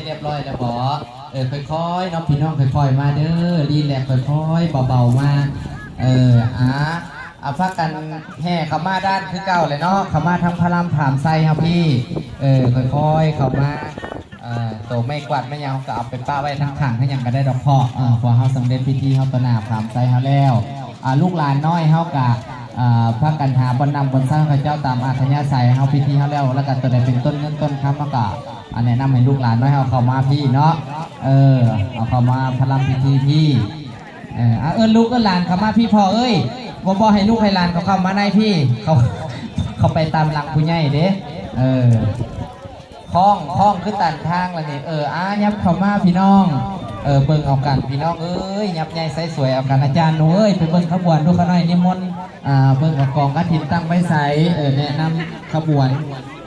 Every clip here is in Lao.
ຮຽບຮ້ອຍແລ້ວບໍ? ເອີ ຄ່ອຍໆເນາະ ພີ່ນ້ອງ ຄ່ອຍໆມາເດີ ຣີແລັກ ຄ່ອຍໆເບົາໆມາ. ເອີ ອາ ອາ ພາກັນແຫ່ເຂົ້າມາດ້ານຄືເກົ່າແຫຼະເນາະ ເຂົ້າມາທາງພະລາມພາມໄຊເຮົາພີ້. ເອີ ຄ່ອຍໆເຂົ້າມາ. ເອີ ໂຕໄມ້ກວາດໄມ້ຫຍັງເຮົາກໍເອົາໄປປະໄວ້ທາງຂ້າງ ເຮັດຫຍັງກໍໄດ້ດອກເພາະ ເອີ ເພາະເຮົາສຳເລັດພິທີ ເຮົາຕໍ່ໜ້າພາມໄຊເຮົາແລ້ວ. ອາ ລູກຫຼານນ້ອຍເຮົາກໍ ເອີ ພາກັນຫາບ່ອນນັ່ງບ່ອນຊັງເຂົາເຈົ້າຕາມອັດທະຍາໄສເຮົາ ພິທີເຮົາແລ້ວ ແລ້ວກໍຕົວໃດເປັນຕົ້ນເງິນຕົ້ນຄຳ ເຮົາກໍ ອາ ແນະນຳໃຫ້ລູກຫຼານນ້ອຍເຮົາເຂົ້າມາພີ້ເນາະ. ເອີ ເອົາເຂົ້າມາພະລາມພິທີພີ້. ເອີ ອາ ເອີ້ນລູກເອີ້ນຫຼານເຂົ້າມາພີ້ພໍ່ເອີຍ. ບໍ່ ບໍ່ໃຫ້ລູກໃຫ້ຫຼານເຂົາເຂົ້າມາໃນພີ້ ເຂົາ ເຂົາໄປຕາມຫຼັງຜູ້ໃຫຍ່ເດ້. ເອີ ຄ້ອງ ຄ້ອງຄືຕັນທາງລະນີ້. ເອີ ອາ ຫຍັບເຂົ້າມາພີ່ນ້ອງ. ເອີ ເບິ່ງເອົາກັນພີ່ນ້ອງເອີຍ ຫຍັບໃຫຍ່ໃສ່ສວຍເອົາກັນ. ອາຈານໜູເອີຍ ໄປເບິ່ງຂະບວນດູຂ້ານ້ອຍນິມົນ ອາ ເບິ່ງວ່າກອງກະຖິນຕັ້ງໄວ້ໃສ. ເອີ ແນະນຳຂະບວນ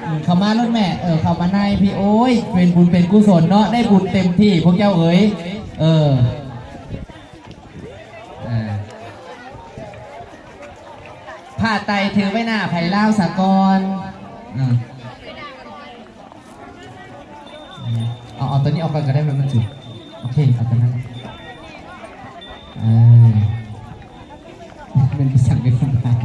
ອືມ ເຂົ້າມາໂລດແມ່. ເອີ ເຂົ້າມາໃນພີ້. ໂອ້ຍ ເປັນບຸນເປັນກຸສົນເນາະ ໄດ້ບຸນເຕັມທີ່ພວກເຈົ້າເອີຍ. ເອີ ເອີ ຜ້າໄຕຖືໄວ້ໜ້າໃຜລາວສາກ່ອນ. ເອີ ເອົາ ເອົາຕົວນີ້ອອກກ່ອນກໍໄດ້ ມັນ ມັນສູງ. ໂອເຄ ເອົາຕົວນັ້ນ. ເອີ ແມ່ນໄປສັ່ງໄປພຸ້ນຫຼາຍ.